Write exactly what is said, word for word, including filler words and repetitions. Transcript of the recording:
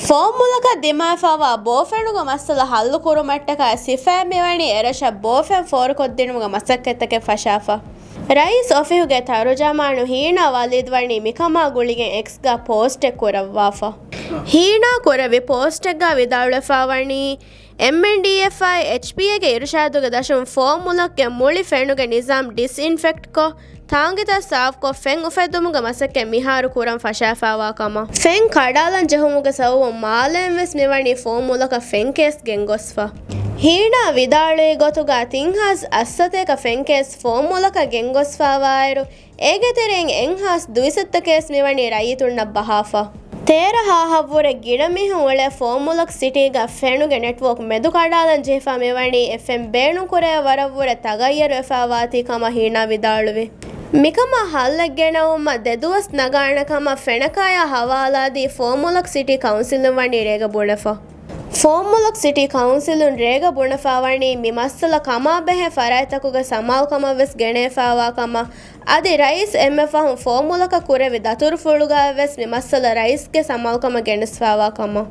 ފޯމުލަކަށް ދިމާވެފައިވާ ބޯފެނުގެ މައްސަލަ ހައްލު ކުރުމަށްޓަކާ ސިފައިން މިވަނީ އެރަށަށް ބޯފެން ފޯރުކޮށްދިނުމުގެ މަސައްކަތްތަކެއް ފަށާފަ. ރައީސް އޮފީހުގެ ތަރުޖަމާނު ހީނާ ވަލީދު ވަނީ މިކަމާ ގުޅިގެން އެކްސްގަ ޕޯސްޓެއް ކުރައްވާފަ. ހީނާ ކުރެއްވި ޕޯސްޓެއްގަ ވިދާޅުވެފައިވަނީ، އެމްއެންޑީއެފްއާއި އެޗްޕީއޭގެ އިރުޝާދުގެ ދަށުން ފޯމުލަކުގެ މުޅި ފެނުގެ ނިޒާމް ޑިސްއިންފެކްޓްކޮށް، ތާނގިތައް ސާފްކޮށް، ފެން އުފެއްދުމުގެ މަސައްކަތް މިހާރު ކުރަން ފަށާފައިވާ ކަމަށް، ފެން ކަޑާލަން ޖެހުމުގެ ސަބަބުން މާލޭން ވެސް މިވަނީ ފޯމުލަކަށް ފެން ކޭސް ގެންގޮސްފަ. ހީނާ ވިދާޅުވި ގޮތުގަ ތިން ހާސް އަށްސަތޭކަ ފެން ކޭސް ފޯމުލަކަށް ގެންގޮސްފައިވާއިރު، އޭގެ ތެރެއިން އެއްހާސް ދުއިސައްތަ ކޭސް މިވަނީ ރައްޔިތުންނަށް ބަހާފަ. ތޭރަ ހާހަށްވުރެ ގިނަ މީހުން އުޅޭ ފޯމުލަކް ސިޓީގަ ފެނުގެ ނެޓްވޯކް މެދުކަޑާލަން ޖެހިފަ މިވަނީ އެ ފެން ބޭނުންކުރޭ ވަރަށްވުރެ ތަޣައްޔަރުވެފައިވާތީ ކަމަށް ހީނާ ވިދާޅުވި. މިކަމާ ހައްލެއް ގެނައުމަށް ދެ ދުވަސް ނަގާނެ ކަމަށް ފެނަކާޔާ ހަވާލާދީ ފޯމުލަކް ސިޓީ ކައުންސިލުން ވަނީ ރޭގަ ބުނެފަ. ފޯމުލަކް ސިޓީ ކައުންސިލުން ރޭގަ ބުނެފައިވަނީ މި މައްސަލަ ކަމާބެހޭ ފަރާތްތަކުގެ ސަމާލުކަމަށް ވެސް ގެނެވިފައިވާ ކަމަށް، އަދި ރައީސް އެންމެ ފަހުން ފޯމުލަކަށް ކުރެއްވި ދަތުރުފުޅުގައި ވެސް މި މައްސަލަ ރައީސްގެ ސަމާލުކަމަށް ގެނެސްފައިވާ ކަމަށް.